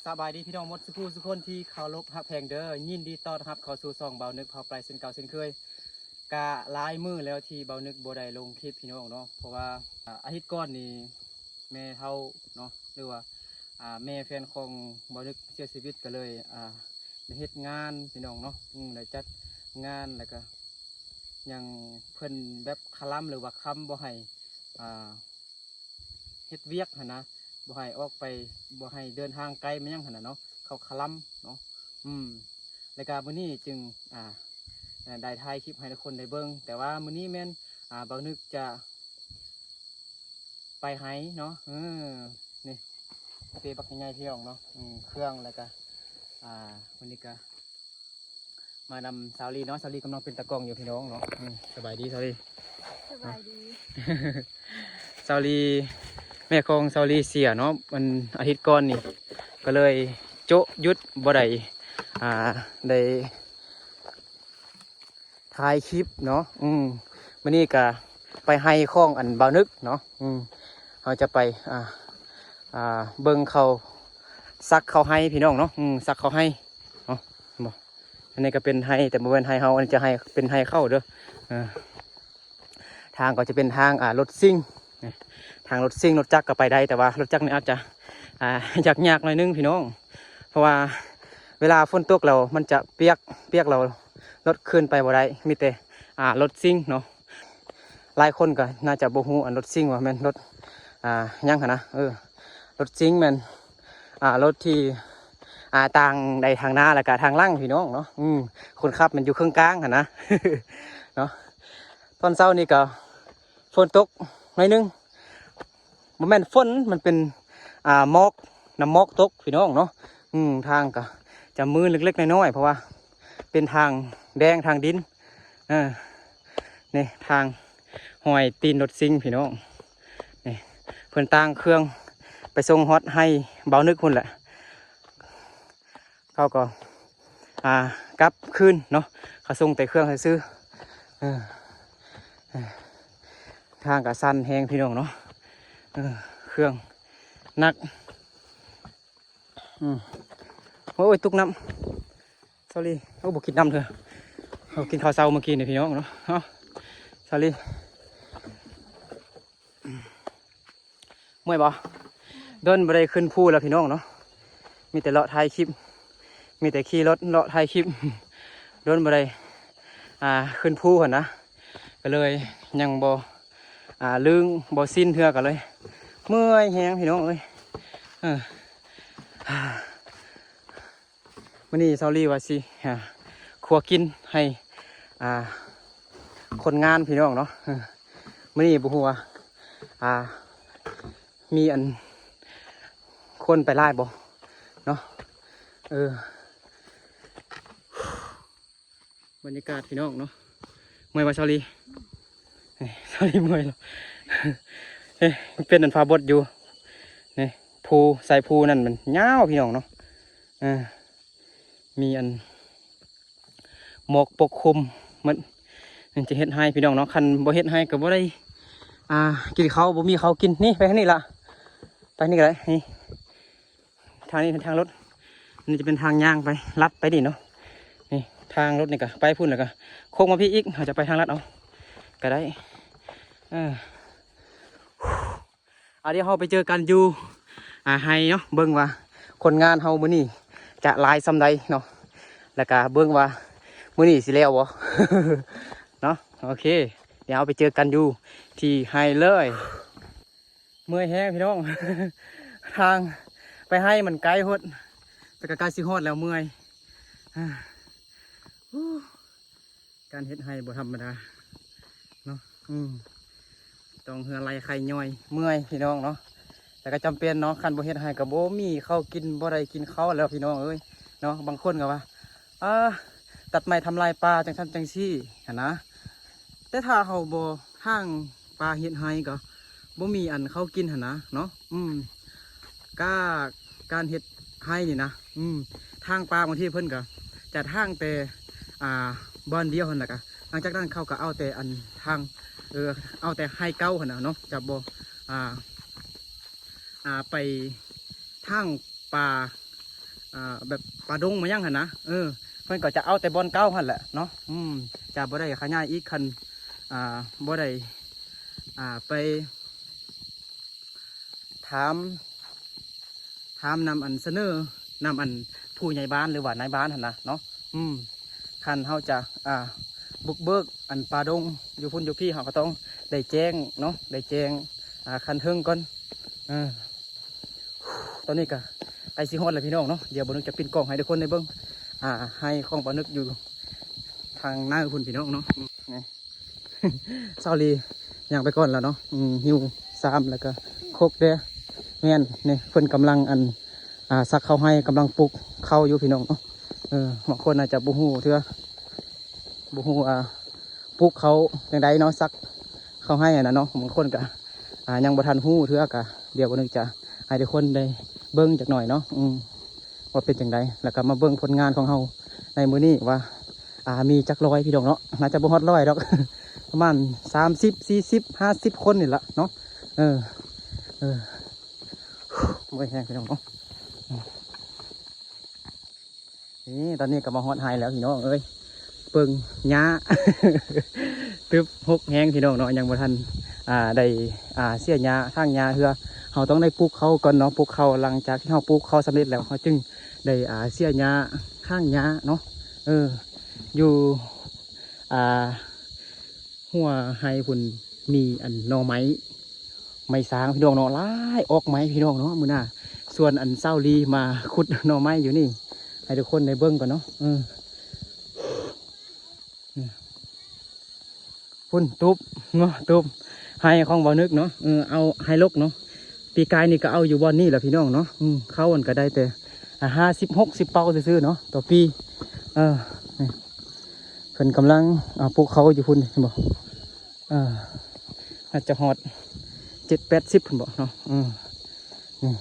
ສະບາຍດີພີ່ນ້ອງໝົດສູ່ຜູ້ສູ່ຄົນທີ່ເຄົາລົບຮັກແພງເດີ. ຍິນດີຕ້ອນຮັບເຂົ້າສູ່ຊ່ອງເບົານຶກພາໄປເຊັ່ນເກົ່າເຊັ່ນເຄີຍ. ກະຫຼາຍມື້ແລ້ວທີ່ເບົານຶກບໍ່ໄດ້ລົງຄລິບພີ່ນ້ອງເນາະ, ເພາະວ່າ ອາ ອາທິດກ່ອນນີ້ແມ່ເຖົ້າເນາະ ຫຼືວ່າ ອາ ແມ່ແຟນຂອງເບົານຶກເສຍຊີວິດ ກໍເລີຍ ອາ ໄດ້ເຮັດງານພີ່ນ້ອງເນາະ, ອືມ ໄດ້ຈັດງານ ແລ້ວກໍຍັງເພິ່ນແບບຄະລຳ ຫຼືວ່າຄຳບໍ່ໃຫ້ ອາ ເຮັດວຽກຫັ້ນນະ, ບໍ່ໃຫ້ອອກໄປ ບໍ່ໃຫ້ເດີນທາງໄກມາຫຍັງຫັ້ນນະເນາະ, ເຂົາຄະລຳເນາະ. ອືມ ແລ້ວກະມື້ນີ້ຈຶ່ງ ອ່າ ໄດ້ຖ່າຍຄລິບໃຫ້ທຸກຄົນໄດ້ເບິ່ງ, ແຕ່ວ່າມື້ນີ້ແມ່ນ ອ່າ ເບົານຶກຈະໄປໄຮ່ເນາະ. ເອີ ນີ້ ເປບັກໃຫຍ່ໆ ພີ່ນ້ອງເນາະ, ອືມ ເຄື່ອງ ແລ້ວກະ ອ່າ ມື້ນີ້ກະ ມານຳສາວລີເນາະ, ສາວລີກຳລັງເປັນຕາກ້ອງຢູ່ພີ່ນ້ອງເນາະ. ອືມ ສະບາຍດີສາວລີ. ສະບາຍດີ. ສາວລີ ແມ່ຂອງສາວລີເສຍເນາະ ມັນອາທິດກ່ອນນີ້ ກໍເລີຍໂຈະຢຸດບໍ່ໄດ້ ອ່າ ໄດ້ຖ່າຍຄລິບເນາະ. ອືມ ມື້ນີ້ກໍໄປໄຮ່ຂອງອັນບ່າວນຶກເນາະ. ອືມ ເຮົາຈະໄປ ອ່າ ອ່າ ເບິ່ງເຂົາສັກເຂົ້າໄຮ່ພີ່ນ້ອງເນາະ. ອືມ ສັກເຂົ້າໄຮ່ເນາະ ເຫັນບໍ່? ອັນນີ້ກໍເປັນໄຮ່ ແຕ່ບໍ່ແມ່ນໄຮ່ເຮົາ, ອັນນີ້ຈະໄຮ່ ເປັນໄຮ່ເຂົ້າເດີ. ເອີ ທາງກໍຈະເປັນທາງ ອ່າ ລົດຊິງ, ທາງລົດຊິງ ລົດຈັກກໍໄປໄດ້, ແຕ່ວ່າລົດຈັກນີ້ອາດຈະ ອ່າ ຍາກໆ ໜ້ອຍໜຶ່ງພີ່ນ້ອງ, ເພາະວ່າເວລາຝົນຕົກແລ້ວມັນຈະປຽກ, ປຽກແລ້ວລົດເຄື່ອນໄປບໍ່ໄດ້, ມີແຕ່ ອ່າ ລົດຊິງເນາະ. ຫຼາຍຄົນກໍໜ້າຈະບໍ່ຮູ້ ອັນລົດຊິງວ່າແມ່ນລົດ ອ່າ ຫຍັງຫັ້ນນະ. ເອີ ລົດຊິງແມ່ນ ອ່າ ລົດທີ່ ອ່າ ຕາງໄດ້ທາງໜ້າ ແລ້ວກະທາງຫຼັງພີ່ນ້ອງເນາະ. ອືມ ຄົນຂັບແມ່ນຢູ່ເຄິ່ງກາງຫັ້ນນະ ເນາະ. ຕອນເຊົ້ານີ້ກໍຝົນຕົກໜ້ອຍໜຶ່ງ, ບໍ່ແມ່ນຝົນ ມັນເປັນ ອ່າ ໝອກ, ນ້ຳໝອກຕົກພີ່ນ້ອງເນາະ. ອືມ ທາງກໍຈະມືນເລັກໆ ນ້ອຍໆ ເພາະວ່າເປັນທາງແດງ ທາງດິນ. ເອີ ນີ້ທາງຮອຍຕີນລົດຊິງພີ່ນ້ອງ. ນີ້ເພິ່ນຕ່າງເຄື່ອງໄປສົ່ງຮອດໄຮ່ບ່າວນຶກພຸ້ນແຫຼະ, ເຂົາກໍ ອ່າ ກັບຄືນເນາະ, ເຂົາສົ່ງແຕ່ເຄື່ອງຊື່ໆ. ເອີ ທາງກໍຊັນແຮງພີ່ນ້ອງເນາະ, ເອີ ເຄື່ອງໜັກ. ອືມ ໂອ້ຍ ຕົກນ້ຳ ສອຣີ. ໂອ້ ບໍ່ກິນນ້ຳເທື່ອ, ເຮົາກິນເຂົ້າເຊົ້າມື້ກີ້ນີ້ພີ່ນ້ອງເນາະ. ເອົາ ສອຣີ ເມື່ອຍບໍ່? ດົນບໍ່ໄດ້ຂຶ້ນພູແລ້ວພີ່ນ້ອງເນາະ, ມີແຕ່ເລາະຖ່າຍຄລິບ, ມີແຕ່ຂີ່ລົດເລາະຖ່າຍຄລິບ, ດົນບໍ່ໄດ້ ອ່າ ຂຶ້ນພູຫັ້ນນະ, ກໍເລີຍຍັງບໍ່ ອ່າ ລື່ງ ບໍ່ຊິນເທື່ອ ກໍເລີຍເມື່ອຍແຮງພີ່ນ້ອງເອີຍ. ເອີ ມື້ນີ້ສາວລີວ່າຊິ ອ່າ ຄົວກິນໃຫ້ ອ່າ ຄົນງານພີ່ນ້ອງເນາະ. ເອີ ມື້ນີ້ບໍ່ຮູ້ວ່າ ອ່າ ມີອັນ ຄົນໄປຫຼາຍບໍ່ເນາະ. ເອີ ບັນຍາກາດພີ່ນ້ອງເນາະ. ເມື່ອຍບໍ່ສາວລີ? ເອີ ສາວລີເມື່ອຍແລ້ວ. ເອີ ເປັນອັນຟ້າບົດຢູ່ນີ້, ພູ ສາຍພູນັ້ນມັນຍາວພີ່ນ້ອງເນາະ. ເອີ ມີອັນ ໝອກປົກຄຸມໝົດ, ມັນຈະເຮັດໃຫ້ພີ່ນ້ອງເນາະ, ຄັນບໍ່ເຮັດໃຫ້ກໍບໍ່ໄດ້ ອ່າ ກິນເຂົ້າ, ບໍ່ມີເຂົ້າກິນ. ນີ້ ໄປທາງນີ້ລະ, ໄປນີ້ກໍໄດ້. ນີ້ ທາງນີ້ເປັນທາງລົດ, ນີ້ຈະເປັນທາງຍ່າງໄປ ລັດໄປນີ້ເນາະ. ນີ້ທາງລົດນີ້ກໍໄປພຸ້ນ ແລ້ວກໍໂຄ້ງມາພີ້ອີກ, ເຮົາຈະໄປທາງລັດເອົາກໍໄດ້. ເອີ ອ່າ ດຽວເຮົາໄປເຈີກັນຢູ່ ອ່າ ໄຮ່ເນາະ, ເບິ່ງວ່າຄົນງານເຮົາມື້ນີ້ຈະຫຼາຍສ່ຳໃດເນາະ, ແລ້ວກະເບິ່ງວ່າມື້ນີ້ຊິແລ້ວບໍ່ເນາະ. ໂອເຄ ດຽວເຮົາໄປເຈີກັນຢູ່ທີ່ໄຮ່ເລີຍ. ເມື່ອຍແຮງພີ່ນ້ອງ, ທາງໄປໄຮ່ມັນໄກໂພດ, ແຕ່ກະໃກ້ຊິຮອດແລ້ວ, ເມື່ອຍ. ການເຮັດໄຮ່ບໍ່ທຳມະດາເນາະ. ອືມ ຕ້ອງເຫື່ອໄຫຼໄຂ້ຍ້ອຍ, ເມື່ອຍພີ່ນ້ອງເນາະ, ແຕ່ກໍຈຳເປັນເນາະ. ຄັນບໍ່ເຮັດໄຮ່ກໍບໍ່ມີເຂົ້າກິນ, ບໍ່ໄດ້ກິນເຂົ້າແລ້ວພີ່ນ້ອງເອີຍເນາະ. ບາງຄົນກໍວ່າ ອ່າ ຕັດໄມ້ທຳລາຍປ່າ ຈັ່ງຊັ້ນຈັ່ງຊີ້ຫັ້ນນະ, ແຕ່ຖ້າເຮົາບໍ່ຖາງປ່າເຮັດໄຮ່ກໍບໍ່ມີອັນເຂົ້າກິນຫັ້ນນະເນາະ. ອືມ ກະ ການເຮັດໄຮ່ນີ້ນະ ອືມ ຖາງປ່າບາງທີເພິ່ນກໍຈະຖາງແຕ່ ອ່າ ບ່ອນດຽວຫັ້ນນະ, ກະຫຼັງຈາກນັ້ນເຂົາກໍເອົາແຕ່ອັນທາງ ເອີ ເອົາແຕ່ໄຮ່ເກົ່າຫັ້ນນະເນາະ, ຈະບໍ່ ອ່າ ອ່າ ໄປຖາງປ່າ ອ່າ ແບບປ່າດົງມາຫຍັງຫັ້ນນະ ເອີ ເພິ່ນກໍຈະເອົາແຕ່ບ່ອນເກົ່າຫັ້ນແຫຼະເນາະ ອືມ ຈະບໍ່ໄດ້ຂະຫຍາຍອີກ ຄັນ ອ່າ ບໍ່ໄດ້ ອ່າ ໄປຖາມ ຖາມນຳ ອັນ ສະເໜີນຳ ອັນ ຜູ້ໃຫຍ່ບ້ານ ຫຼືວ່ານາຍບ້ານຫັ້ນນະເນາະ ອືມ ຄັນເຮົາຈະ ອ່າ ບຸກເບີກ ອັນ ປ່າດົງຢູ່ພຸ້ນຢູ່ພີ້ ເຮົາກໍຕ້ອງໄດ້ແຈ້ງເນາະ ໄດ້ແຈ້ງ ອ່າ ຂັ້ນເທິງກ່ອນ ເອີ ຕອນນີ້ກໍໃກ້ຊິຮອດແລ້ວພີ່ນ້ອງເນາະ ດຽວບ່າວນຶກຈະປິ່ນກ້ອງໃຫ້ທຸກຄົນໄດ້ເບິ່ງ ອ່າ ໄຮ່ຂອງບ່າວນຶກຢູ່ທາງໃນພຸ້ນພີ່ນ້ອງເນາະ ນີ້ ຊາວລີຍ່າງໄປກ່ອນແລ້ວເນາະ ອືມ ຫິ້ວຊາມ ແລ້ວກໍຄົກເດ້ ແມ່ນ ນີ້ເພິ່ນກຳລັງ ອັນ ອ່າ ສັກເຂົ້າໄຮ່ ກຳລັງປູກເຂົ້າຢູ່ພີ່ນ້ອງເນາະ ເອີ ບາງຄົນອາດຈະບໍ່ຮູ້ເທື່ອ ບໍ່ຮູ້ວ່າປູກເຂົ້າຈັ່ງໃດເນາະ ສັກເຂົ້າໄຮ່ຫັ້ນນະເນາະ ບາງຄົນກະ ອ່າ ຍັງບໍ່ທັນຮູ້ເທື່ອ ກະດຽວບ່າວນຶກຈະໃຫ້ທຸກຄົນໄດ້ເບິ່ງຈັກໜ້ອຍເນາະ ອືມ ວ່າເປັນຈັ່ງໃດ ແລ້ວກະມາເບິ່ງຜົນງານຂອງເຮົາໃນມື້ນີ້ວ່າ ອ່າ ມີຈັກຮ້ອຍພີ່ນ້ອງເນາະ ໜ້າຈະບໍ່ຮອດຮ້ອຍດອກ ປະມານສາມສິບ ສີ່ສິບ ຫ້າສິບຄົນນີ້ລະເນາະ ເອີ ເອີ ເມື່ອຍແຮງພີ່ນ້ອງເນາະ ນີ້ ຕອນນີ້ກໍມາຮອດໄຮ່ແລ້ວພີ່ນ້ອງເອີຍ ເບິ່ງຫຍ້າ ຕຶບຮົກແຮງພີ່ນ້ອງເນາະ ຍັງບໍ່ທັນ ອ່າ ໄດ້ ອ່າ ເສຍຫຍ້າ ຖາງຫຍ້າເທື່ອ ເຮົາຕ້ອງໄດ້ປູກເຂົ້າກ່ອນເນາະ ປູກເຂົ້າ ຫຼັງຈາກທີ່ເຮົາປູກເຂົ້າສຳເລັດແລ້ວ ເຮົາຈຶ່ງໄດ້ ອ່າ ເສຍຫຍ້າ ຖາງຫຍ້າເນາະ ເອີ ຢູ່ ອ່າ ຫົວໄຮ່ພຸ້ນ ມີອັນໜໍ່ໄມ້ ໄມ້ສາງພີ່ນ້ອງເນາະ ຫຼາຍອອກໄມ້ພີ່ນ້ອງເນາະ ມື້ໜ້າຊວນອັນສາວລີມາຂຸດໜໍ່ໄມ້ຢູ່ນີ້ ໃຫ້ທຸກຄົນໄດ້ເບິ່ງກ່ອນເນາະ ເອີ ພຸ້ນຕູບເນາະ ຕູບໄຮ່ຂອງບ່າວນຶກເນາະ ເອີ ເອົາໄຮ່ລົກເນາະ ປີກາຍນີ້ກໍເອົາຢູ່ບ່ອນນີ້ລະພີ່ນ້ອງເນາະ ອືມ ເຂົ້າອັນກໍໄດ້ແຕ່ ອ່າ ຫ້າສິບ ຫົກສິບເປົາຊື່ໆເນາະ ຕໍ່ປີ ເອີ ນີ້ ເພິ່ນກຳລັງ ອ່າ ປູກເຂົ້າຢູ່ພຸ້ນ ເຫັນບໍ່? ເອີ ໜ້າຈະຮອດເຈັດແປດສິບພຸ້ນບໍເນາະ ເອີ ນີ້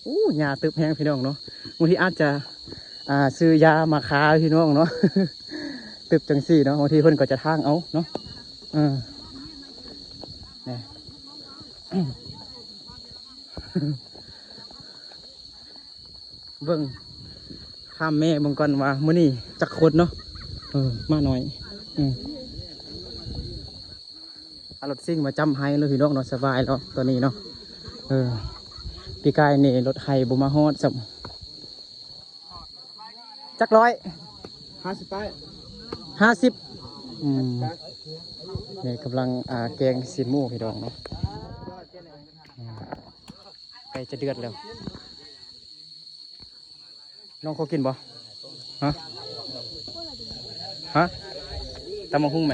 ໂອ້ ຫຍ້າຕຶບແຮງພີ່ນ້ອງເນາະ ບາງທີອາດຈະ ອ່າ ຊື້ຢາມາຄາພີ່ນ້ອງເນາະ ຕຶບຈັ່ງຊີ້ເນາະ ບາງທີເພິ່ນກໍຈະຖາງເອົາເນາະ ເອີ ນີ້ ເບິ່ງ ຖາມແມ່ເບິ່ງກ່ອນວ່າມື້ນີ້ຈັກຄົນເນາະ ເອີ ມາໜ້ອຍ ເອີ ເອົາລົດຊິງມາຈ້ຳໄຮ່ເລີຍພີ່ນ້ອງເນາະ ສະບາຍແລ້ວຕອນນີ້ເນາະ ເອີ ປີກາຍນີ້ລົດໄຮ່ບໍ່ມາຮອດຊ້ຳ ຈັກຮ້ອຍ ຫ້າສິບປາຍ ຫ້າສິບ ອືມ ນີ້ກຳລັງ ອ່າ ແກງຊີ້ນໝູພີ່ນ້ອງເນາະ ອືມ ໃກ້ຈະເດືອດແລ້ວ ນ້ອງຂໍກິນບໍ່? ຮະ? ຮະ? ຕຳບັກຫຸ່ງແມ?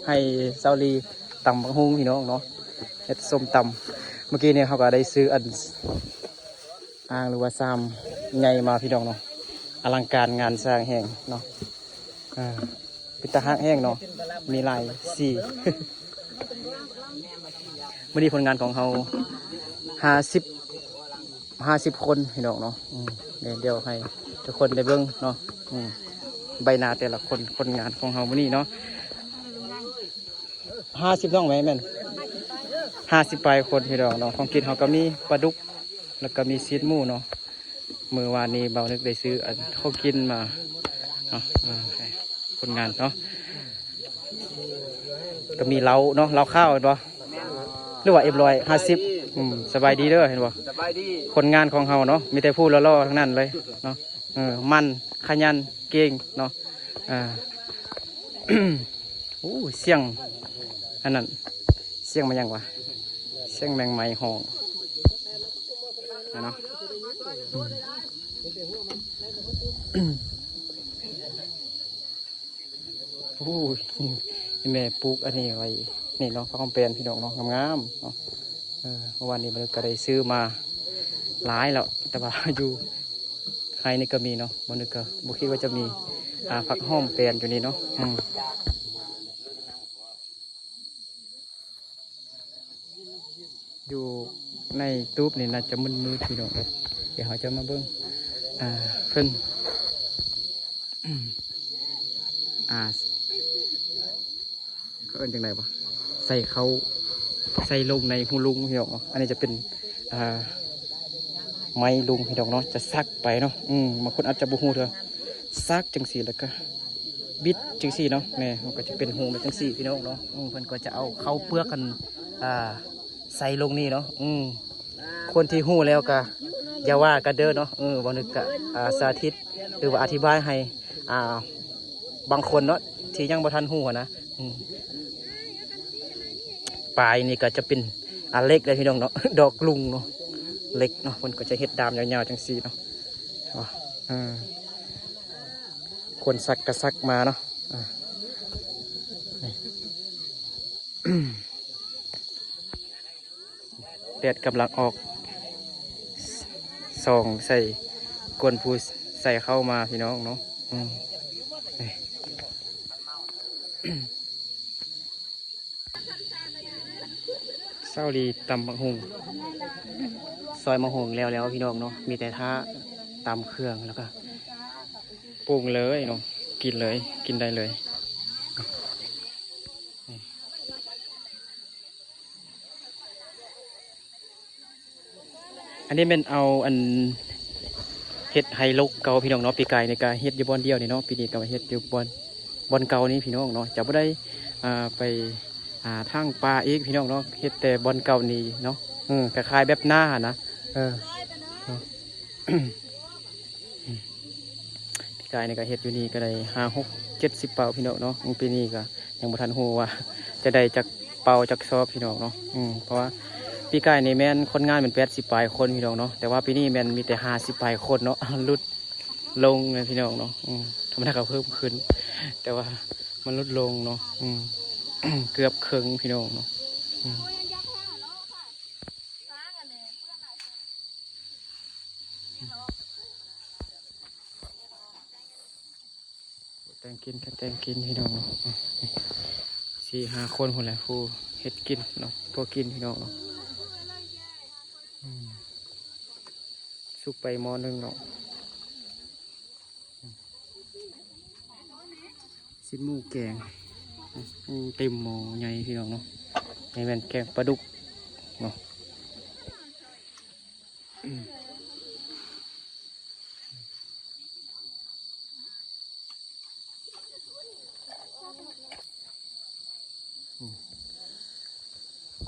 ໃຫ້ສາວລີຕຳບັກຫຸ່ງພີ່ນ້ອງເນາະ ເຮັດສົ້ມຕຳ ເມື່ອກີ້ນີ້ເຮົາກໍໄດ້ຊື້ອັນ ອ່າງ ຫຼືວ່າຊາມໃຫຍ່ມາພີ່ນ້ອງເນາະ ອະລັງການງານສ້າງແຮງເນາະ ເປັນຕາຮັກແຮງເນາະ ມີຫຼາຍສີ ມື້ນີ້ຜົນງານຂອງເຮົາ ຫ້າສິບ ຫ້າສິບຄົນພີ່ນ້ອງເນາະ ອືມ ດຽວໃຫ້ທຸກຄົນໄດ້ເບິ່ງເນາະ ອືມ ໃບໜ້າແຕ່ລະຄົນ ຄົນງານຂອງເຮົາມື້ນີ້ເນາະ ຫ້າສິບ ນ້ອງແມ່ນ ຫ້າສິບປາຍຄົນພີ່ນ້ອງເນາະ ຂອງກິນເຮົາກໍມີປາດຸກ ແລ້ວກໍມີຊີ້ນໝູເນາະ ມື້ວານນີ້ບ່າວນຶກໄດ້ຊື້ອັນຂອງກິນມາເນາະ ອ່າ ຄົນງານເນາະ ກໍມີເຫຼົ້າເນາະ ເຫຼົ້າຂາວແມ່ນບໍ່ ຫຼືວ່າ ເອັມຮ້ອຍຫ້າສິບ ອືມ ສະບາຍດີເດີ ເຫັນບໍ່ ສະບາຍດີ ຄົນງານຂອງເຮົາເນາະ ມີແຕ່ຜູ້ຫຼໍ່ໆທັງນັ້ນເລີຍເນາະ ເອີ ໝັ່ນ ຂະຫຍັນ ເກັ່ງເນາະ ອ່າ ໂອ້ ສຽງ ອັນນັ້ນ ສຽງແມ່ນຫຍັງວະ ສຽງແມງໄມ້ຮ້ອງ ຫັ້ນເນາະ ໂອ້ຍ ແມ່ປູກອັນນີ້ໄວ້ນີ້ເນາະ ຜັກຫອມແປ້ນພີ່ນ້ອງເນາະ ງາມໆເນາະ ເອີ ເມື່ອວານນີ້ບ່າວນຶກກໍໄດ້ຊື້ມາຫຼາຍແລ້ວ ແຕ່ວ່າຢູ່ໄຮ່ນີ້ກໍມີເນາະ ບ່າວນຶກກໍບໍ່ຄິດວ່າຈະມີ ອ່າ ຜັກຫອມແປ້ນຢູ່ນີ້ເນາະ ອືມ ຢູ່ໃນຕູບນີ້ໜ້າຈະມືດໆ ພີ່ນ້ອງເອີຍ ດຽວເຮົາຈະມາເບິ່ງ ອ່າ ເພິ່ນ ອ່າ ເຂົາເອີ້ນຈັ່ງໃດວະ ໃສ່ເຂົ້າ ໃສ່ລົງໃນຮູລຸງພີ່ນ້ອງເນາະ. ອັນນີ້ຈະເປັນ ອ່າ ໄມ້ລຸງພີ່ນ້ອງເນາະ ຈະສັກໄປເນາະ. ອືມ ບາງຄົນອາດຈະບໍ່ຮູ້ເທື່ອ ສັກຈັ່ງຊີ້ ແລ້ວກໍບິດຈັ່ງຊີ້ເນາະ. ແມ່ນ ມັນກໍຈະເປັນຮູແບບຈັ່ງຊີ້ພີ່ນ້ອງເນາະ. ອືມ ເພິ່ນກໍຈະເອົາເຂົ້າເປືອກອັນ ອ່າ ໃສ່ລົງນີ້ເນາະ. ອືມ ຄົນທີ່ຮູ້ແລ້ວກໍຢ່າວ່າກັນເດີເນາະ. ເອີ ບໍ່ນຶກກະ ອ່າ ສາທິດ ຫຼືວ່າອະທິບາຍໃຫ້ ອ່າ ບາງຄົນເນາະ ທີ່ຍັງບໍ່ທັນຮູ້ຫັ້ນນະ. ອືມ ປາຍນີ້ກໍຈະເປັນ ອ່າ ເຫຼັກເດ້ພີ່ນ້ອງເນາະ ດອກລຸງເນາະ ເຫຼັກເນາະ. ເພິ່ນກໍຈະເຮັດດາມຍາວໆ ຈັ່ງຊີ້ເນາະ. ເອີ ຄົນສັກກໍສັກມາເນາະ. ອ່າ ນີ້ ແດດກຳລັງອອກ ສ່ອງໃສ່ກົ້ນຜູ້ໃສ່ເຂົ້າມາພີ່ນ້ອງເນາະ. ອືມ ນີ້ ເຊົ້າລີຕຳບັກຫຸ່ງ ຊອຍບັກຫຸ່ງແລ້ວໆ ພີ່ນ້ອງເນາະ. ມີແຕ່ຖ້າຕຳເຄື່ອງ ແລ້ວກໍປຸງເລີຍເນາະ ກິນເລີຍ ກິນໄດ້ເລີຍ. ອັນນີ້ແມ່ນເອົາອັນ ເຮັດໄຮ່ລົກເກົ່າພີ່ນ້ອງເນາະ. ປີກາຍນີ້ກະເຮັດຢູ່ບ່ອນດຽວນີ້ເນາະ ປີນີ້ກະມາເຮັດຢູ່ບ່ອນ ບ່ອນເກົ່ານີ້ພີ່ນ້ອງເນາະ. ຈະບໍ່ໄດ້ ອ່າ ໄປ ອ່າ ທາງປ່າອີກພີ່ນ້ອງເນາະ ເຮັດແຕ່ບ່ອນເກົ່ານີ້ເນາະ. ເອີ ຄ້າຍໆ ແບບນາຫັ້ນນະ. ເອີ ເນາະ ປີກາຍນີ້ກໍເຮັດຢູ່ນີ້ກໍໄດ້ຫ້າ ຫົກ ເຈັດສິບເປົາພີ່ນ້ອງເນາະ. ປີນີ້ກໍຍັງບໍ່ທັນຮູ້ວ່າຈະໄດ້ຈັກເປົາຈັກຊອບພີ່ນ້ອງເນາະ. ອືມ ເພາະວ່າປີກາຍນີ້ແມ່ນຄົນງານແມ່ນແປດສິບປາຍຄົນພີ່ນ້ອງເນາະ ແຕ່ວ່າປີນີ້ແມ່ນມີແຕ່ຫ້າສິບປາຍຄົນເນາະ ຫຼຸດລົງນະພີ່ນ້ອງເນາະ. ອືມ ທຳມະດາກໍເພີ່ມຂຶ້ນ ແຕ່ວ່າມັນຫຼຸດລົງເນາະ. ອືມ ເກືອບເຄິ່ງພີ່ນ້ອງເນາະ. ອືມ ແຕ່ງກິນກໍແຕ່ງກິນພີ່ນ້ອງເນາະ. ສີ່ຫ້າຄົນພຸ້ນແຫຼະຜູ້ເຮັດກິນເນາະ ພວກກິນພີ່ນ້ອງເນາະ. ອືມ ສຸກໄປໝໍ້ໜຶ່ງເນາະ. ຊີ້ນໝູແກງ ອືມ ເຕັມໝໍ້ໃຫຍ່ພີ່ນ້ອງເນາະ. ນີ້ແມ່ນແກງປາດຸກເນາະ. ອືມ ອືມ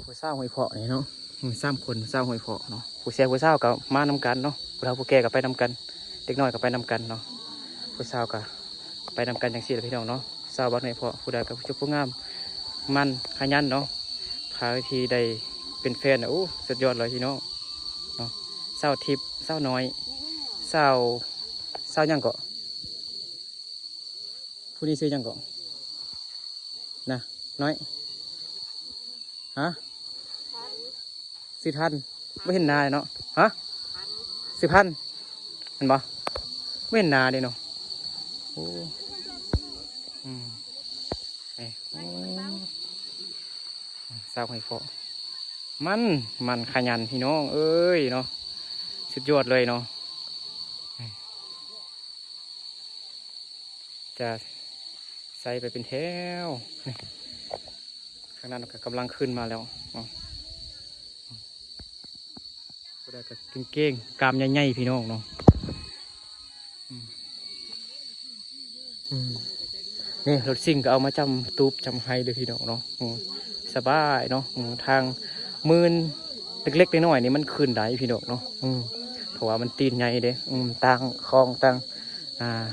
ຜູ້ສາວຫ້ວຍເພາະນີ້ເນາະ. ອືມ ສາມຄົນ ຜູ້ສາວຫ້ວຍເພາະເນາະ. ຜູ້ແຊຜູ້ສາວກໍມານຳກັນເນາະ ຜູ້ເຖົ້າຜູ້ແກ່ກໍໄປນຳກັນ ເດັກນ້ອຍກໍໄປນຳກັນເນາະ. ຜູ້ສາວກໍໄປນຳກັນຈັ່ງຊີ້ແຫຼະພີ່ນ້ອງເນາະ. ສາວບ້ານຫ້ວຍເພາະ ຜູ້ໃດກໍຜູ້ຈົບຜູ້ງາມ ໝັ່ນຂະຫຍັນເນາະ. ໃຜທີ່ໄດ້ເປັນແຟນນະ ໂອ້ ສຸດຍອດເລີຍພີ່ນ້ອງເນາະ. ສາວທິບ ສາວນ້ອຍ ສາວ ສາວຫຍັງເກາະ? ຜູ້ນີ້ຊື່ຫຍັງເກາະນະ? ນ້ອຍ ຮະ? ຊື່ທັນ. ບໍ່ເຫັນໜ້າເນາະ. ຮະ? ຊື່ພັນ ແມ່ນບໍ່? ບໍ່ເຫັນໜ້າເດ້ເນາະ. ໂອ້ ອືມ ເອີ ໂອ້ ສາວຫ້ວຍເພາະ ໝັ່ນ ໝັ່ນຂະຫຍັນພີ່ນ້ອງເອີຍເນາະ. ສຸດຍອດເລີຍເນາະ. ຈະໃສ່ໄປເປັນແຖວ. ນີ້ ຂ້າງນັ້ນກໍກຳລັງຂຶ້ນມາແລ້ວເນາະ. ຜູ້ໃດກໍເກັ່ງໆ ກ້າມໃຫຍ່ໆ ພີ່ນ້ອງເນາະ. ອືມ ອືມ ນີ້ລົດຊິງກໍເອົາມາຈຳຕູບຈຳໄຮ່ເດີພີ່ນ້ອງເນາະ. ອືມ ສະບາຍເນາະ. ອືມ ທາງໝື່ນເລັກໆນ້ອຍໆນີ້ມັນຂຶ້ນໄດ້ພີ່ນ້ອງເນາະ. ອືມ ເພາະວ່າມັນຕີນໃຫຍ່ເດ້. ອືມ ຕ່າງຂອງຕ່າງ ອ່າ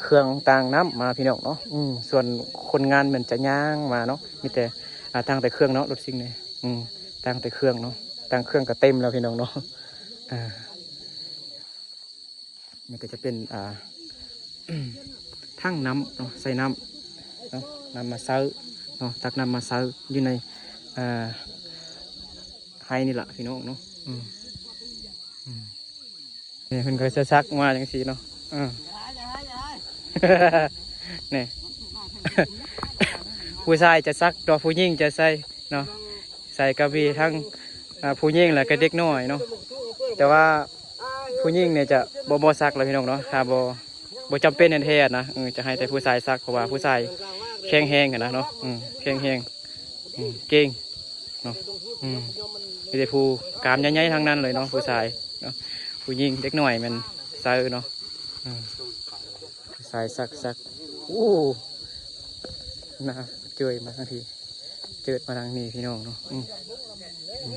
ເຄື່ອງຕ່າງນຳມາພີ່ນ້ອງເນາະ. ອືມ ສ່ວນຄົນງານແມ່ນຈະຍ່າງມາເນາະ. ມີແຕ່ ອ່າ ຕ່າງແຕ່ເຄື່ອງເນາະ ລົດຊິງນີ້. ອືມ ຕ່າງແຕ່ເຄື່ອງເນາະ. ຕ່າງເຄື່ອງກໍເຕັມແລ້ວພີ່ນ້ອງເນາະ. ອ່າ ນີ້ກໍຈະເປັນ ອ່າ ຖັງນ້ຳເນາະ ໃສ່ນ້ຳເນາະ ນ້ຳມາໃສ່ເນາະ ຕັກນ້ຳມາໃສ່ຢູ່ໃນ ອ່າ ໄຮ່ນີ້ລະພີ່ນ້ອງເນາະ. ອືມ ອືມ ນີ້ເພິ່ນກໍຈະຊັກມາຈັ່ງຊີ້ເນາະ. ເອີ ນີ້ ຜູ້ຊາຍຈະຊັກເນາະ ຜູ້ຍິງຈະໃສ່ເນາະ. ໃສ່ກໍມີທັງ ອ່າ ຜູ້ຍິງ ແລະກໍເດັກນ້ອຍເນາະ. ແຕ່ວ່າຜູ້ຍິງນີ້ຈະບໍ່ ບໍ່ຊັກແລ້ວພີ່ນ້ອງເນາະ ຖ້າບໍ່ ບໍ່ຈຳເປັນແທ້ໆນະ. ເອີ ຈະໃຫ້ແຕ່ຜູ້ຊາຍຊັກ ເພາະວ່າຜູ້ຊາຍແຂງແຮງຫັ້ນນະເນາະ. ອືມ ແຂງແຮງ ອືມ ເກັ່ງ ເນາະ ອືມ ມີແຕ່ຜູ້ກ້າມໃຫຍ່ໆທັງນັ້ນເລີຍເນາະ ຜູ້ຊາຍເນາະ ຜູ້ຍິງເດັກນ້ອຍແມ່ນໃສ່ເນາະ ອືມ ຜູ້ຊາຍສັກໆ ໂອ້ ໜ້າເຈີຍມາທາງພີ້ ເຈີດມາທາງນີ້ພີ່ນ້ອງເນາະ ອືມ ອືມ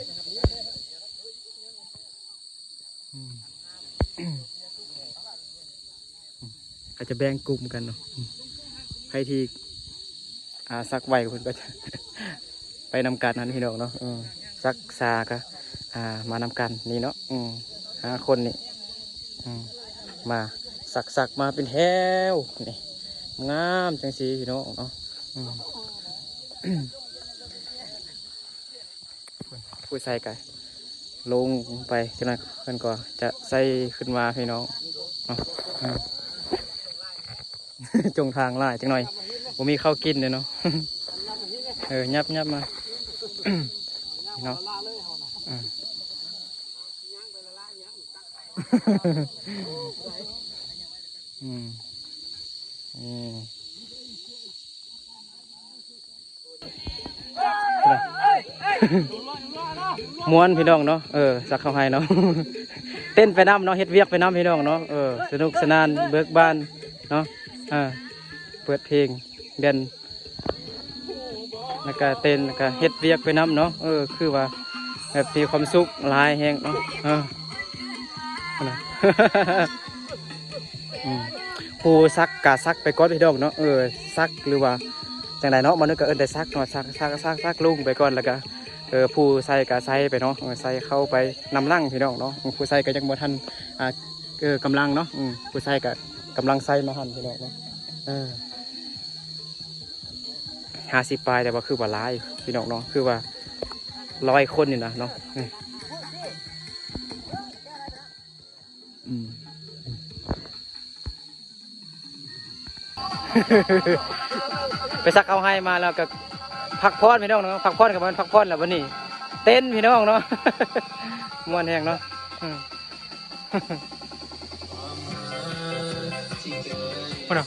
ອືມ ອືມ ກໍຈະແບ່ງກຸ່ມກັນເນາະ ອືມ ໃຜທີ່ ອ່າ ສັກໄວເພິ່ນກໍຈະໄປນຳກັນຫັ້ນພີ່ນ້ອງເນາະ ເອີ ສັກຊ້າກໍ ອ່າ ມານຳກັນນີ້ເນາະ ອືມ ຫ້າຄົນນີ້ ອືມ ມາ ສັກໆ ມາເປັນແຖວນີ້ ງາມຈັ່ງຊີ້ພີ່ນ້ອງເນາະ ອືມ. ຜູ້ໃສ່ກໍລົງໄປ ຈັກໜ້ອຍເພິ່ນກໍຈະໃສ່ຂຶ້ນມາພີ່ນ້ອງເນາະ ອືມ ຈົງທາງຫຼາຍຈັກໜ້ອຍ ບໍ່ມີເຂົ້າກິນເດ້ເນາະ ເອີ ຫຍັບໆ ມາເນາະ ອືມ ອືມ ນີ້ ມ່ວນພີ່ນ້ອງເນາະ ເອີ ສັກເຂົ້າໄຮ່ເນາະ ເຕັ້ນໄປນຳເນາະ ເຮັດວຽກໄປນຳພີ່ນ້ອງເນາະ ເອີ ສະໜຸກສະໜານເບີກບານເນາະ ເອີ ເປີດເພງແດນ ແລ້ວກະເຕັ້ນ ແລ້ວກະເຮັດວຽກໄປນຳເນາະ ເອີ ຄືວ່າແບບມີຄວາມສຸກຫຼາຍແຮງເນາະ ເອີ ອືມ ຜູ້ສັກກະສັກໄປກ່ອນພີ່ນ້ອງເນາະ ເອີ ສັກ ຫຼືວ່າຈັ່ງໃດເນາະ ມະນຸດກໍເອີ້ນແຕ່ສັກເນາະ ສັກ ສັກ ສັກ ສັກລຸງໄປກ່ອນ ແລ້ວກະ ເອີ ຜູ້ໃສ່ກະໃສ່ໄປເນາະ ເອີ ໃສ່ເຂົ້າໄປນຳຫຼັງພີ່ນ້ອງເນາະ ຜູ້ໃສ່ກໍຍັງບໍ່ທັນ ອ່າ ເອີ ກຳລັງເນາະ ອືມ ຜູ້ໃສ່ກໍກຳລັງໃສ່ມາຫັ້ນພີ່ນ້ອງເນາະ ເອີ ຫ້າສິບປາຍ ແຕ່ວ່າຄືວ່າຫຼາຍພີ່ນ້ອງເນາະ ຄືວ່າຮ້ອຍຄົນນີ້ນະເນາະ ອືມ ອືມ ໄປສັກເຂົ້າໄຮ່ມາແລ້ວກໍພັກຜ່ອນພີ່ນ້ອງເນາະ ພັກຜ່ອນກໍແມ່ນພັກຜ່ອນແລ້ວບັດນີ້ ເຕັ້ນພີ່ນ້ອງເນາະ ມ່ວນແຮງເນາະ ອືມ. ພຸ້ນນະ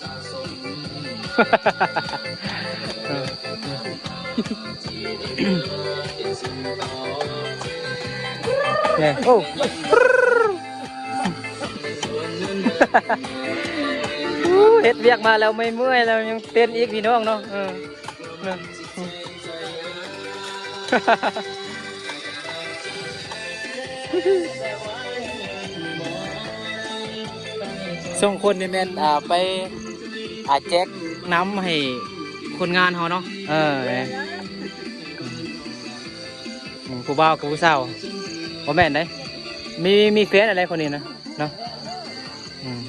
ເອີ ແນ່ ໂອ້ ເຮັດວຽກມາແລ້ວເມື່ອຍໆ ແລ້ວຍັງເຕັ້ນອີກ ພີ່ນ້ອງເນາະ ເອີ. ສອງຄົນນີ້ແມ່ນ ອ່າ ໄປ ອ່າ ແຈກນ້ຳໃຫ້ຄົນງານເຮົາເນາະ ເອີ ອືມ ຜູ້ບ່າວກັບຜູ້ສາວ ບໍ່ແມ່ນເດ້ ມີ ມີແຟນແລ້ວຄົນນີ້ນະ ເນາະ ອືມ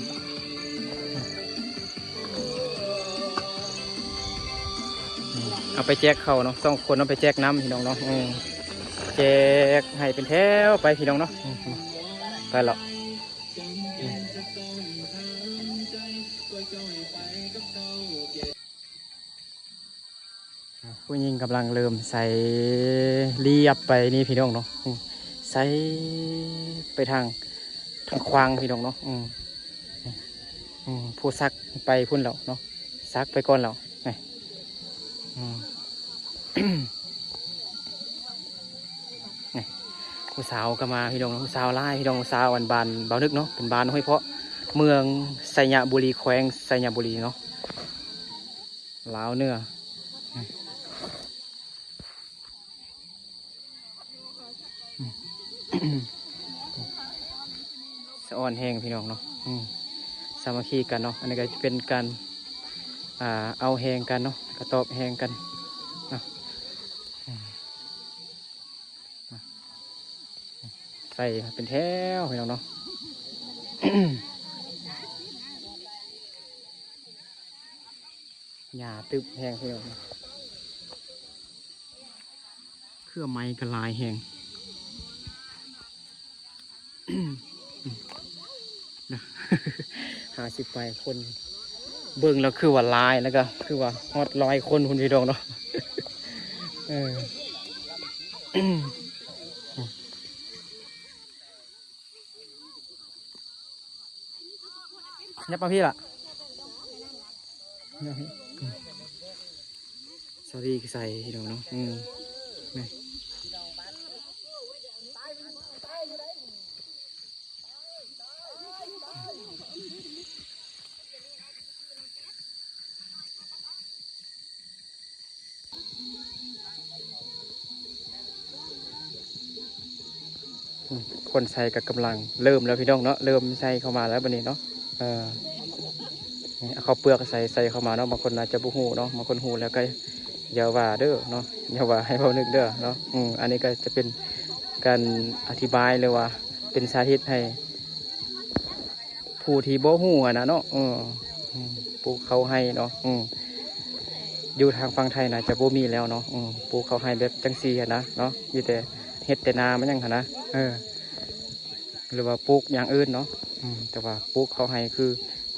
ເອົາໄປແຈກເຂົ້າເນາະ ສອງຄົນເອົາໄປແຈກນ້ຳພີ່ນ້ອງເນາະ ເອີ ແຈກໃຫ້ເປັນແຖວໄປພີ່ນ້ອງເນາະ ອືມ ໄປລະ ອືມ. ຜູ້ຍິງກຳລັງເລີ່ມໃສ່ລຽບໄປນີ້ພີ່ນ້ອງເນາະ ອືມ ໃສ່ໄປທາງ ທາງຂວາງພີ່ນ້ອງເນາະ ອືມ ອືມ ຜູ້ສັກໄປພຸ້ນແລ້ວເນາະ ສັກໄປກ່ອນແລ້ວ ນີ້ ອືມ ນີ້ ຜູ້ສາວກໍມາພີ່ນ້ອງເນາະ ຜູ້ສາວຫຼາຍພີ່ນ້ອງ ຜູ້ສາວອັນບ້ານບ່າວນຶກເນາະ ເປັນບ້ານຫ້ວຍເພາະ ເມືອງໄຊຍະບູລີ ແຂວງໄຊຍະບູລີເນາະ. ລາວເໜືອ ສະອອນແຮງພີ່ນ້ອງເນາະ ອືມ ສາມັກຄີກັນເນາະ ອັນນີ້ກໍຈະເປັນການ ອ່າ ເອົາແຮງກັນເນາະ ກະຕອບແຮງກັນເນາະ ອືມ. ໃສ່ເປັນແຖວພີ່ນ້ອງເນາະ ຫຍ້າຕຶບແຮງພີ່ນ້ອງ ເຄືອໄມ້ກໍຫຼາຍແຮງ. ຫ້າສິບປາຍຄົນ ເບິ່ງແລ້ວຄືວ່າຫຼາຍ ແລ້ວກໍຄືວ່າຮອດຮ້ອຍຄົນພຸ້ນພີ່ນ້ອງເນາະ ເອີ ຫຍັບມາພີ້ລະ. ສາລີໃສ່ພີ່ນ້ອງເນາະ ອືມ ນີ້ ອືມ ຄົນໃສ່ກໍກຳລັງເລີ່ມແລ້ວພີ່ນ້ອງເນາະ ເລີ່ມໃສ່ເຂົ້າມາແລ້ວບັດນີ້ເນາະ. ເອີ ນີ້ເອົາເຂົ້າເປືອກໃສ່ ໃສ່ເຂົ້າມາເນາະ. ບາງຄົນອາດຈະບໍ່ຮູ້ເນາະ ບາງຄົນຮູ້ແລ້ວກໍຢ່າວ່າເດີເນາະ ຢ່າວ່າໃຫ້ເວົ້ານຶກເດີເນາະ. ອືມ ອັນນີ້ກໍຈະເປັນການອະທິບາຍ ຫຼືວ່າເປັນສາທິດໃຫ້ ຜູ້ທີ່ບໍ່ຮູ້ຫັ້ນນະເນາະ. ເອີ ອືມ ປູກເຂົ້າໄຮ່ເນາະ. ອືມ ຢູ່ທາງຝັ່ງໄທນະຈະບໍ່ມີແລ້ວເນາະ. ອືມ ປູກເຂົ້າໄຮ່ແບບຈັ່ງຊີ້ຫັ້ນນະເນາະ ມີແຕ່ເຮັດແຕ່ນາມາຫຍັງຫັ້ນນະ. ເອີ ຫຼືວ່າປູກຢ່າງອື່ນເນາະ. ອືມ ແຕ່ວ່າປູກເຂົ້າໄຮ່ຄື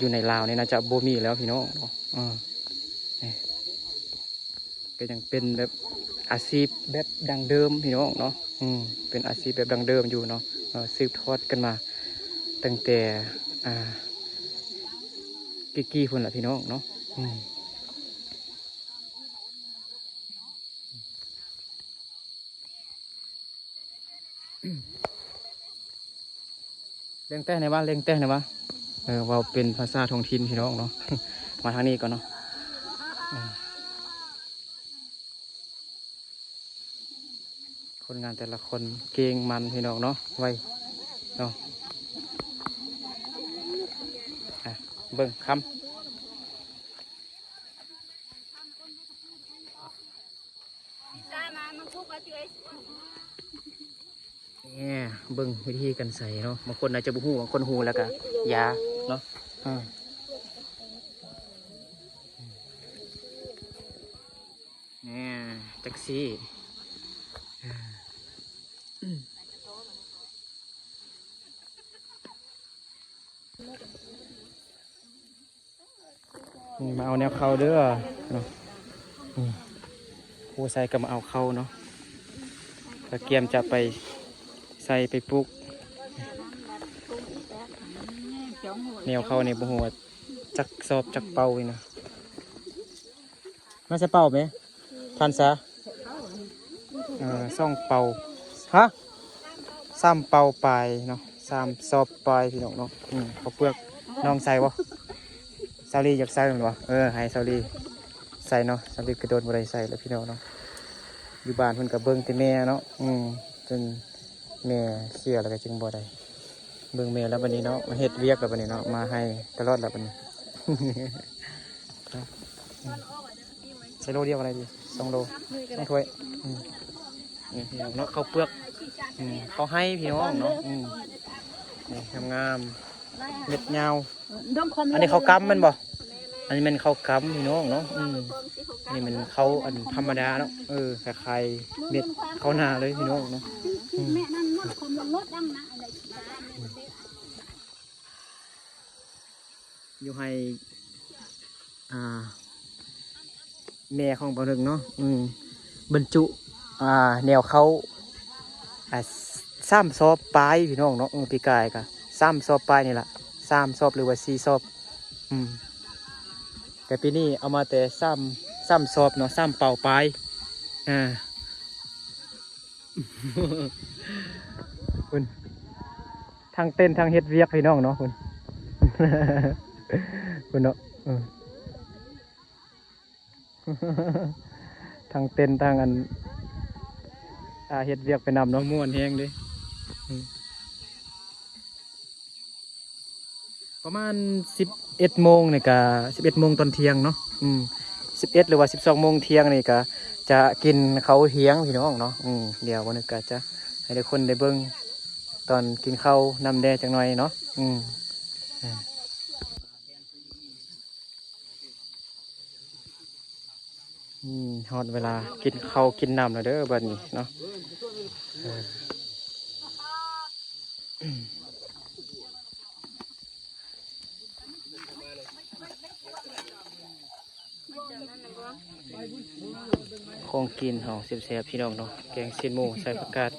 ຢູ່ໃນລາວນີ້ນາຈະບໍ່ມີແລ້ວພີ່ນ້ອງເນາະ. ເອີ ນີ້ ກໍຍັງເປັນແບບອາຊີບແບບດັ້ງເດີມພີ່ນ້ອງເນາະ. ອືມ ເປັນອາຊີບແບບດັ້ງເດີມຢູ່ເນາະ. ເອີ ສືບທອດກັນມາຕັ້ງແຕ່ ອ່າ ກີ້ໆ ພຸ້ນລະພີ່ນ້ອງເນາະ. ອືມ ເລັງແຕ້ແດ່ວະ ເລັງແຕ້ແດ່ວະ. ເອີ ເວົ້າເປັນພາສາທ້ອງຖິ່ນພີ່ນ້ອງເນາະ. ມາທາງນີ້ກ່ອນເນາະ. ເອີ ຄົນງານແຕ່ລະຄົນເກັ່ງໝັ່ນພີ່ນ້ອງເນາະ ໄວເນາະ. ອ່ະ ເບິ່ງຄຳ ແນ່ ເບິ່ງວິທີການໃສ່ເນາະ. ບາງຄົນອາດຈະບໍ່ຮູ້ ບາງຄົນຮູ້ແລ້ວກະຢ່າເນາະ. ເອີ ແນ່ ຈັກຊີ້. ນີ້ ມາເອົາແນວເຂົ້າເດີເນາະ. ນີ້ ຜູ້ໃສ່ກໍມາເອົາເຂົ້າເນາະ ກະກຽມຈະໄປໃສ່ໄປປູກ. ແນວເຂົ້ານີ້ບໍ່ຮູ້ວ່າຈັກສອບຈັກເປົານີ້ນະ. ມາໃສ່ເປົາແມ ທ່ານຊາ. ເອີ ສອງເປົາ ຮະ ສາມເປົາປາຍເນາະ ສາມສອບປາຍພີ່ນ້ອງເນາະ. ອືມ ເຂົ້າເປືອກ ນ້ອງໃສ່ບໍ່? ສາວລີຢາກໃສ່ແມ່ນບໍ່? ເອີ ໃຫ້ສາວລີໃສ່ເນາະ. ສາວລີກໍດົນບໍ່ໄດ້ໃສ່ແລ້ວພີ່ນ້ອງເນາະ. ຢູ່ບ້ານເພິ່ນກໍເບິ່ງແຕ່ແມ່ເນາະ. ອືມ ຈົນແມ່ເສຍແລ້ວກໍຈຶ່ງບໍ່ໄດ້ ເບິ່ງແມ່ແລ້ວບັດນີ້ເນາະ ມາເຮັດວຽກແລ້ວບັດນີ້ເນາະ ມາໃຫ້ຕະຫຼອດແລ້ວບັດນີ້. ໃສ່ໂລດຽວກໍໄດ້ຕິ ສອງໂລ ສອງຖ້ວຍ. ອືມ ນີ້ເນາະ ເຂົ້າເປືອກ ອືມ ເຂົ້າໄຮ່ພີ່ນ້ອງເນາະ. ອືມ ນີ້ງາມໆ ເມັດຍາວ. ອັນນີ້ເຂົ້າກຳແມ່ນບໍ່? ອັນນີ້ແມ່ນເຂົ້າກຳພີ່ນ້ອງເນາະ. ອືມ ອັນນີ້ແມ່ນເຂົ້າອັນທຳມະດາເນາະ. ເອີ ຄ້າຍໆ ເມັດເຂົ້ານາເລີຍພີ່ນ້ອງເນາະ. ອືມ ຢູ່ໃຫ້ ອ່າ ແມ່ຂອງບ່າວເຖິງເນາະ ອືມ ບັນຈຸ ອ່າ ແນວເຂົ້າ ອ່າ ສາມສອບປາຍພີ່ນ້ອງເນາະ. ເອີ ປີກາຍກະສາມສອບປາຍນີ້ລະ ສາມສອບ ຫຼືວ່າສີ່ສອບ. ອືມ ແຕ່ປີນີ້ເອົາມາແຕ່ສາມ ສາມສອບເນາະ ສາມເປົາປາຍ. ອ່າ ພຸ້ນ ທັງເຕັ້ນທັງເຮັດວຽກພີ່ນ້ອງເນາະ ພຸ້ນ ພຸ້ນເນາະ. ເອີ ທັງເຕັ້ນທັງອັນ ອ່າ ເຮັດວຽກໄປນຳເນາະ ມ່ວນແຮງເດ້. ອືມ ປະມານສິບເອັດໂມງນີ້ກະ ສິບເອັດໂມງຕອນທ່ຽງເນາະ. ອືມ ສິບເອັດ ຫຼືວ່າສິບສອງໂມງທ່ຽງນີ້ກະຈະກິນເຂົ້າທ່ຽງພີ່ນ້ອງເນາະ. ອືມ ດຽວວັນນີ້ກະຈະໃຫ້ທຸກຄົນໄດ້ເບິ່ງຕອນກິນເຂົ້ານຳແດ່ຈັກໜ່ອຍເນາະ. ອືມ ອືມ ອືມ ຮອດເວລາກິນເຂົ້າກິນນ້ຳແລ້ວເດີບັດນີ້ເນາະ. ເອີ ຂອງກິນເຮົາແຊບໆ ພີ່ນ້ອງເນາະ ແກງຊີ້ນໝູໃສ່ຜັກກາດ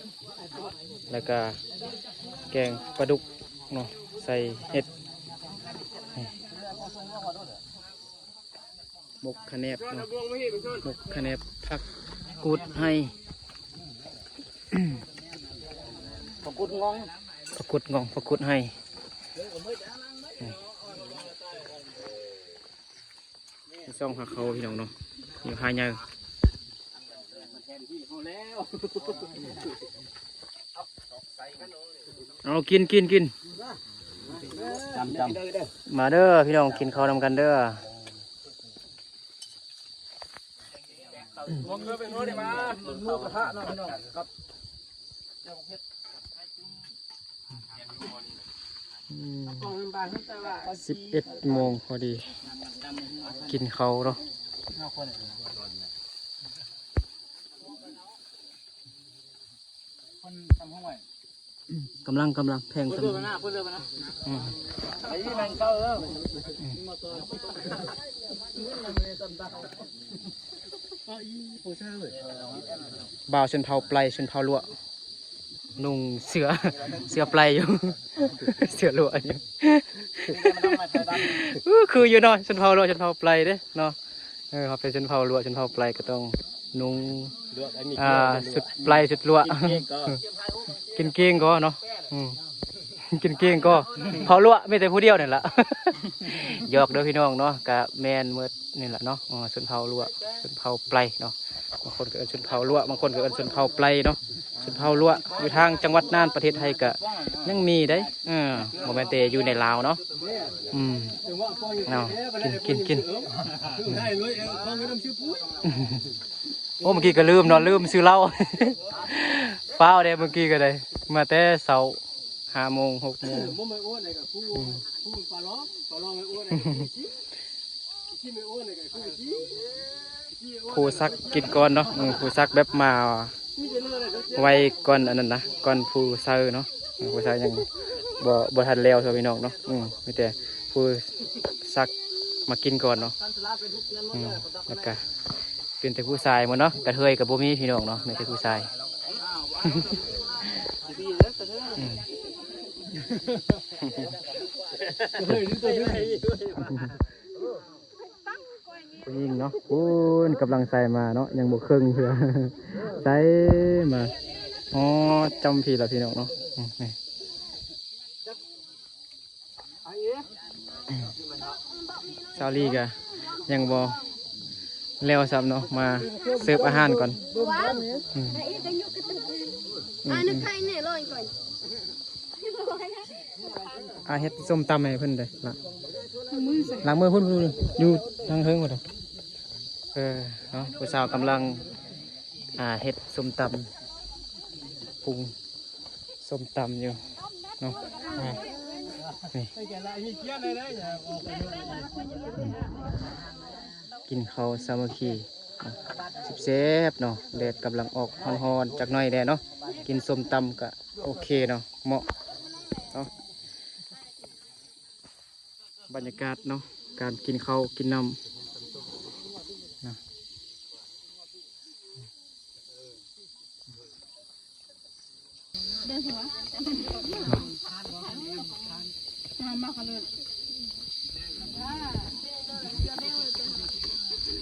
ແລ້ວກະແກງປາດຸກເນາະ ໃສ່ເຫັດ ນີ້ ໝົກຂະແໜບເນາະ ໝົກຂະແໜບ ຜັກກູດໄຮ່ ຜັກກູດງອງ ຜັກກູດງອງ ຜັກກູດໄຮ່ ນີ້ ຊ່ອງພາເຂົ້າພີ່ນ້ອງເນາະ ຢູ່ຫາດໃຫຍ່. ມາແທນທີ່ເຮົາແລ້ວ ເອົາ ກິນ ກິນ ກິນ ມາເດີພີ່ນ້ອງ ກິນເຂົ້ານຳກັນເດີ. ອືມ ສິບເອັດໂມງພໍດີ ກິນເຂົ້າເນາະ. ກຳລັງ ກຳລັງແພງ ອືມ ບ່າວຊົນເຜົ່າໄປ ຊົນເຜົ່າລົວະ ນຸ່ງເສື້ອ ເສື້ອໄປຢູ່ ເສື້ອລົວະຢູ່ ຄືຢູ່ເນາະ ຊົນເຜົ່າລົວະ ຊົນເຜົ່າໄປເດ້ເນາະ. ເອີ ເຮົາເປັນຊົນເຜົ່າລົວະ ຊົນເຜົ່າໄປກໍຕ້ອງນຸ່ງ ອ່າ ຊຸດໄປ ຊຸດລົວະ ກິນເກັ່ງກໍເນາະ. ອືມ ກິນເກັ່ງກໍ ເຜົ່າລົວະມີແຕ່ຜູ້ດຽວນີ້ລະ ຫຍອກເດີພີ່ນ້ອງເນາະ. ກະແມ່ນໝົດນີ້ລະເນາະ ເອີ ຊົນເຜົ່າລົວະ ຊົນເຜົ່າໄປເນາະ. ບາງຄົນກໍເອີ້ນຊົນເຜົ່າລົວະ ບາງຄົນກໍເອີ້ນຊົນເຜົ່າໄປເນາະ. ຊົນເຜົ່າລົວະຢູ່ທາງຈັງຫວັດນ່ານ ປະເທດໄທກໍຍັງມີເດ້. ເອີ ບໍ່ແມ່ນແຕ່ຢູ່ໃນລາວເນາະ. ອືມ ເອົາ ກິນ ກິນ ກິນ. ໂອ້ ເມື່ອກີ້ກໍລືມເນາະ ລືມຊື້ເຫຼົ້າ ຟ້າວເດ້ ເມື່ອກີ້ກໍໄດ້ ມາແຕ່ເຊົ້າ ຫ້າໂມງ ຫົກໂມງ. ອືມ ຜູ້ສັກກິນກ່ອນເນາະ. ອືມ ຜູ້ສັກແບບມາໄວກ່ອນອັນນັ້ນນະ ກ່ອນຜູ້ເຊົາເນາະ. ອືມ ຜູ້ເຊົາຍັງບໍ່ ບໍ່ທັນແລ້ວເທື່ອພີ່ນ້ອງເນາະ. ອືມ ມີແຕ່ຜູ້ສັກມາກິນກ່ອນເນາະ. ອືມ ແລ້ວກະ ເປັນແຕ່ຜູ້ຊາຍໝົດເນາະ ກະເທີຍກໍບໍ່ມີພີ່ນ້ອງເນາະ ມີແຕ່ຜູ້ຊາຍ. ອືມ ຜູ້ຍິງເນາະ ພຸ້ນກຳລັງໃສ່ມາເນາະ ຍັງບໍ່ເຄິ່ງເທື່ອ ໃສ່ມາ ອໍ ຈຳພີລະພີ່ນ້ອງເນາະ. ອືມ ນີ້ ສາວລີກະຍັງບໍ່ແລ້ວຊ້ຳເນາະ ມາເສີບອາຫານກ່ອນ. ອືມ ອ່າ ເຮັດສົ້ມຕຳໃຫ້ເພິ່ນເດ້ລະ ລ້າງມືໃສ ລ້າງມືພຸ້ນ ຢູ່ທາງເທິງພຸ້ນ. ເອີ ເນາະ ຜູ້ສາວກຳລັງ ອ່າ ເຮັດສົ້ມຕຳ ປຸງ ສົ້ມຕຳຢູ່ເນາະ. ອ່າ ນີ້ ກິນເຂົ້າສາມັກຄີ ແຊບໆເນາະ ແດດກຳລັງອອກ ຮ້ອນໆຈັກໜ້ອຍແດ່ເນາະ. ກິນສົ້ມຕຳກະໂອເຄເນາະ ເໝາະເນາະ. ບັນຍາກາດເນາະ ການກິນເຂົ້າກິນນ້ຳນະ.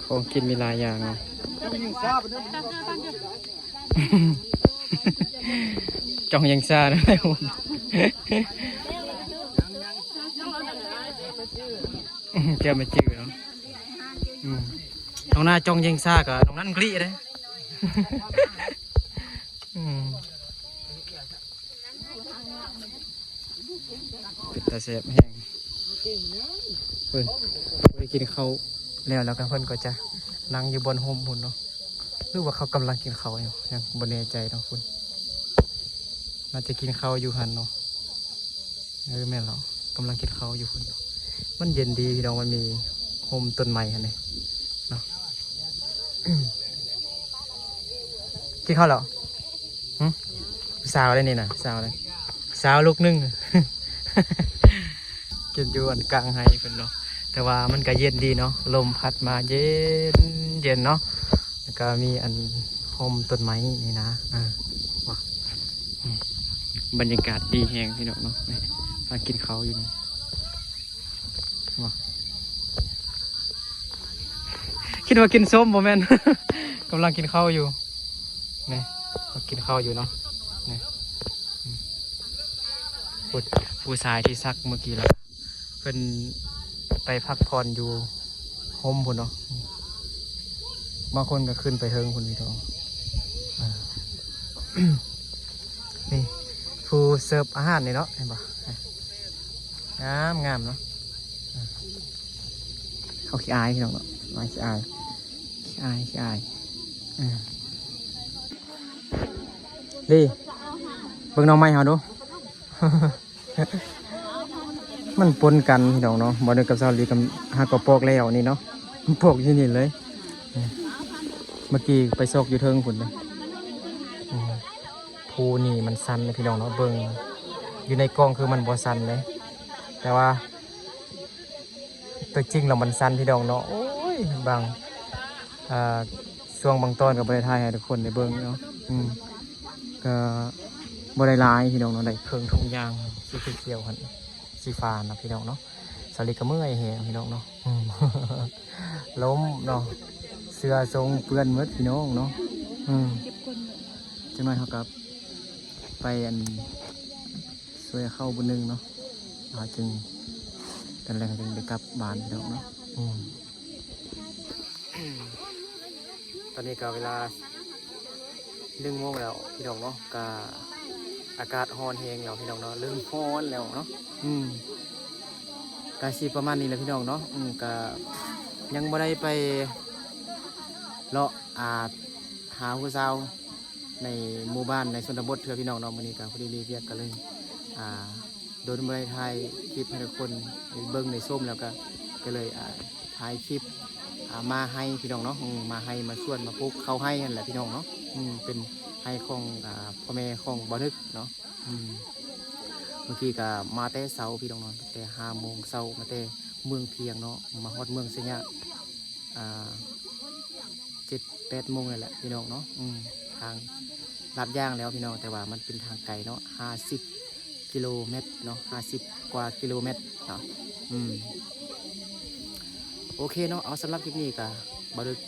ຂອງກິນມີຫຼາຍຢ່າງເນາະ. ຈ່ອງແຢງຊານະ ແກ້ວແມ່ຈື່ເນາະ. ອືມ ນ້ອງນາຈ່ອງແຢງຊາກະນ້ອງນັ້ນກະລີ້ເດ້. ອືມ ເປັນຕາແຊບແຮງ. ເພິ່ນໄດ້ກິນເຂົ້າແລ້ວ ແລ້ວກໍເພິ່ນກໍຈະນັ່ງຢູ່ບ່ອນຮົ່ມພຸ້ນເນາະ ຫຼືວ່າເຂົາກຳລັງກິນເຂົ້າຢູ່ ຍັງບໍ່ແນ່ໃຈເນາະ. ພຸ້ນໜ້າຈະກິນເຂົ້າຢູ່ຫັ້ນເນາະ. ເອີ ແມ່ນແລ້ວ ກຳລັງກິນເຂົ້າຢູ່ພຸ້ນເນາະ. ມັນເຢັນດີພີ່ນ້ອງ ມັນມີຮົ່ມຕົ້ນໄມ້ຫັ້ນເດ້ເນາະ. ກິນເຂົ້າແລ້ວ ຫຶ ຜູ້ສາວໄດ໋ນີ້ນະ ສາວໄດ໋ ສາວລູກໜຶ່ງ ກິນຢູ່ອັນກາງໄຮ່ເພິ່ນເນາະ. ແຕ່ວ່າມັນກະເຢັນດີເນາະ ລົມພັດມາເຢັນ ເຢັນເນາະ ແລ້ວກະມີອັນຮົ່ມຕົ້ນໄມ້ນີ້ນະ. ອ່າ ວ່າ ນີ້ ບັນຍາກາດດີແຮງພີ່ນ້ອງເນາະ. ນີ້ ມາກິນເຂົ້າຢູ່ນີ້ ວ່າ ຄິດວ່າກິນສົ້ມ ບໍ່ແມ່ນ ກຳລັງກິນເຂົ້າຢູ່. ນີ້ ມາກິນເຂົ້າຢູ່ເນາະ. ນີ້ ອືມ ຜູ້ ຜູ້ຊາຍທີ່ສັກເມື່ອກີ້ລະ ເພິ່ນໄປພັກຜ່ອນຢູ່ຮົ່ມພຸ້ນເນາະ. ບາງຄົນກໍຂຶ້ນໄປເທິງພຸ້ນພີ່ນ້ອງ. ເອີ ນີ້ ຜູ້ເສີບອາຫານນີ້ເນາະ ເຫັນບໍ່? ງາມໆເນາະ. ເຮົາຂີ້ອາຍພີ່ນ້ອງເນາະ ອາຍ ຂີ້ອາຍ ຂີ້ອາຍ ຂີ້ອາຍ. ເອີ ລີ ເບິ່ງໜໍ່ໄມ້ເຮົາດູ. ມັນປົນກັນພີ່ນ້ອງເນາະ ບໍ່ໄດ້ກັບສາວລີ ກໍຫາກໍປອກແລ້ວນີ້ເນາະ ປອກຢູ່ນີ້ເລີຍ. ເມື່ອກີ້ໄປຊອກຢູ່ເທິງພຸ້ນເດ້. ອືມ ພູນີ້ມັນຊັນເດ້ພີ່ນ້ອງເນາະ ເບິ່ງຢູ່ໃນກ້ອງຄືມັນບໍ່ຊັນເດ້ ແຕ່ວ່າຕົວຈິງແລ້ວມັນຊັນພີ່ນ້ອງເນາະ. ໂອ້ຍ ບາງ ອ່າ ຊ່ວງບາງຕອນກໍບໍ່ໄດ້ຖ່າຍໃຫ້ທຸກຄົນໄດ້ເບິ່ງເນາະ. ອືມ ກໍບໍ່ໄດ້ຫຼາຍພີ່ນ້ອງເນາະ ໄດ້ເຄິ່ງທຸງຍາງ ສີຂຽວໆຫັ້ນ ສີຟ້ານະພີ່ນ້ອງເນາະ. ສາວລີກໍເມື່ອຍແຮງພີ່ນ້ອງເນາະ. ອືມ ລົມເນາະ ເສື້ອຊົງເປື້ອນໝົດພີ່ນ້ອງເນາະ. ອືມ ຈັກໜ້ອຍເຮົາກໍໄປ ອັນ ຊ່ວຍເຂົ້າບຸນໜຶ່ງເນາະ ເຮົາຈຶ່ງ ຕອນແລງຈຶ່ງໄດ້ກັບບ້ານພີ່ນ້ອງເນາະ. ອືມ ຕອນນີ້ກໍເວລາໜຶ່ງໂມງແລ້ວພີ່ນ້ອງເນາະ ກໍອາກາດຮ້ອນແຮງແລ້ວພີ່ນ້ອງເນາະ ເລີ່ມຮ້ອນແລ້ວເນາະ. ອືມ ກໍຊິປະມານນີ້ແຫຼະພີ່ນ້ອງເນາະ. ອືມ ກໍຍັງບໍ່ໄດ້ໄປເລາະ ອ່າ ຫາຜູ້ສາວ ໃນໝູ່ບ້ານໃນຊົນນະບົດເທື່ອພີ່ນ້ອງເນາະ. ມື້ນີ້ກໍພໍດີມີວຽກກໍເລີຍ ອ່າ ດົນບໍ່ໄດ້ຖ່າຍຄລິບໃຫ້ທຸກຄົນໄດ້ເບິ່ງໄດ້ຊົມ ແລ້ວກໍ ກໍເລີຍ ອ່າ ຖ່າຍຄລິບ ອ່າ ມາໄຮ່ພີ່ນ້ອງເນາະ. ອືມ ມາໄຮ່ມາສວນມາປູກເຂົ້າໄຮ່ຫັ້ນແຫຼະພີ່ນ້ອງເນາະ. ອືມ ເປັນໄຮ່ຂອງ ອ່າ ພໍ່ແມ່ຂອງບ່າວນຶກເນາະ. ອືມ ເມື່ອກີ້ກໍມາແຕ່ເຊົ້າພີ່ນ້ອງເນາະ ແຕ່ຫ້າໂມງເຊົ້າ ມາແຕ່ເມືອງພຽງເນາະ ມາຮອດເມືອງໄຊຍະ ອ່າ ເຈັດແປດໂມງນີ້ແຫຼະພີ່ນ້ອງເນາະ. ອືມ ທາງລາດຍ່າງແລ້ວພີ່ນ້ອງ ແຕ່ວ່າມັນເປັນທາງໄກເນາະ ຫ້າສິບກິໂລແມັດເນາະ ຫ້າສິບກວ່າກິໂລແມັດເນາະ. ອືມ ໂອເຄເນາະ ເອົາ ສຳລັບຄລິບນີ້ກະ ບ່າວດຶກ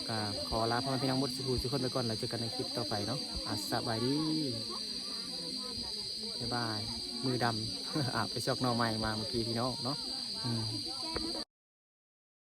ກະຂໍລາພໍ່ແມ່ພີ່ນ້ອງໝົດສູ່ຜູ້ສູ່ຄົນໄປກ່ອນ ແລ້ວເຈີກັນໃນຄລິບຕໍ່ໄປເນາະ. ອາ ສະບາຍດີ ບາຍບາຍ. ມືດຳ ອາ ໄປຊອກໜໍ່ໄມ້ມາເມື່ອກີ້ພີ່ນ້ອງເນາະ. ອືມ